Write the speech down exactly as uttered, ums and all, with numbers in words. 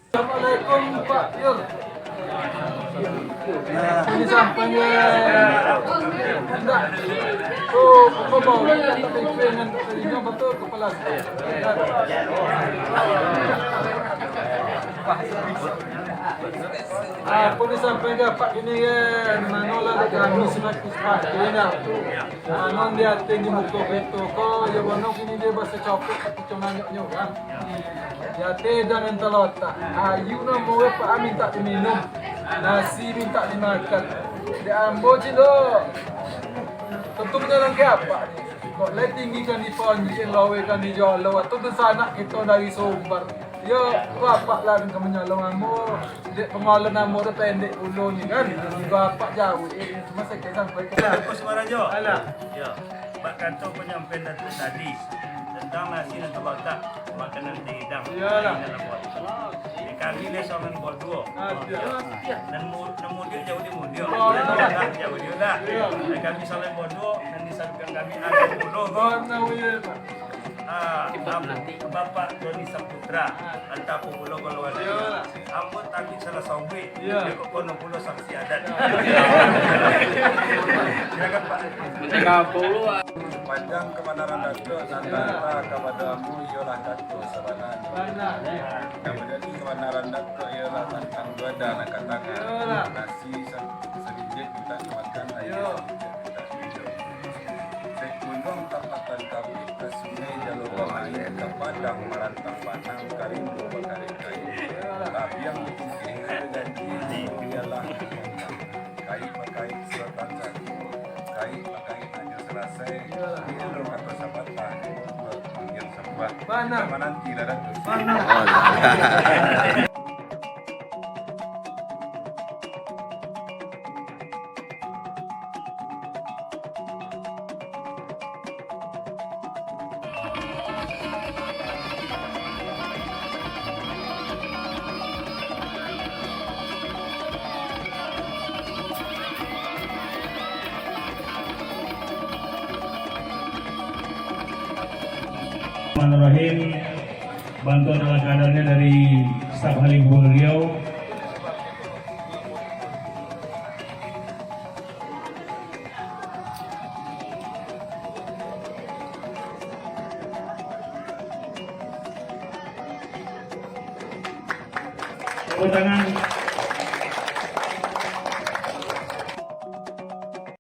Assalamualaikum, Pak Yur. Ini sampai ya. Enggak. Oh, apa mau? Ini betul kepala. Ah, apa disampaikan Pak ini ya? Manolah kami selaku Pak ini. Mano di ateh di muko keto ko, ya bono kini dia basa copot tapi cuma nyok-nyok kan. Di ateh jangan terlotak. Ayu namo Pak minta diminum, nasi minta dimakan. Di ambo cilo. Tentu punya langkah apa ni? Kok lai tinggi kan di Panji, lawe kan di Jolo, atau tu sanak kita dari Sumbar. Yo, bapak lah ka manyalong ambo. Dek pangalo namo tu pendek pulo ni kan. Bapak jauh, eh, cuma sakik sampai ke. Aku Sumarajo. Alah. Ya. Bak kato panyampaian Datuk tadi tentang nasi nan tabakak, makanan di hidang. Iyalah. Di dalam buah. Di kami ni saman buah duo. Ah, iya. Nan mu-, nan mudik jauh di mudik. Oh, iya. Jauh di lah. Iya. Dan kami saman buah duo, nan disampaikan kami ada pulo. Oh, nah, iya, Pak. Ah, Bapak Doni Saputra, antah pulo kalau ada. Iya. Ambo tadi salah sobek. Iya. Dia kok kono pulo saksi adat. Iya. Silakan, Pak. Panjang kabanaran Datuk, nan nyata kabanaran ambo iyolah Datuk sabana. Bana. Kabanaran Datuk, kabanaran Datuk iyolah tantang duada nan katakan. Iyolah. Nasi sa-, sarijek mintak dimakan, aia sarijek mintak diminum. Sagunung tapatan kami, ka sungai jalur bamain, ka padang marantang panang, ka rimbo bakarik kain. Labiang dipungkiri dengan diri, bialah. Kaik bakaik surat baca, kaik bakaik anyo salasai, di elok kato sabanta, buat panggil sambuah. Bana. Kita mananti lah, Datuk. Bana. Bismillahirrahmanirrahim. Bantuan ala kadarnya dari staf Halim Gubernur Riau. Tepuk tangan.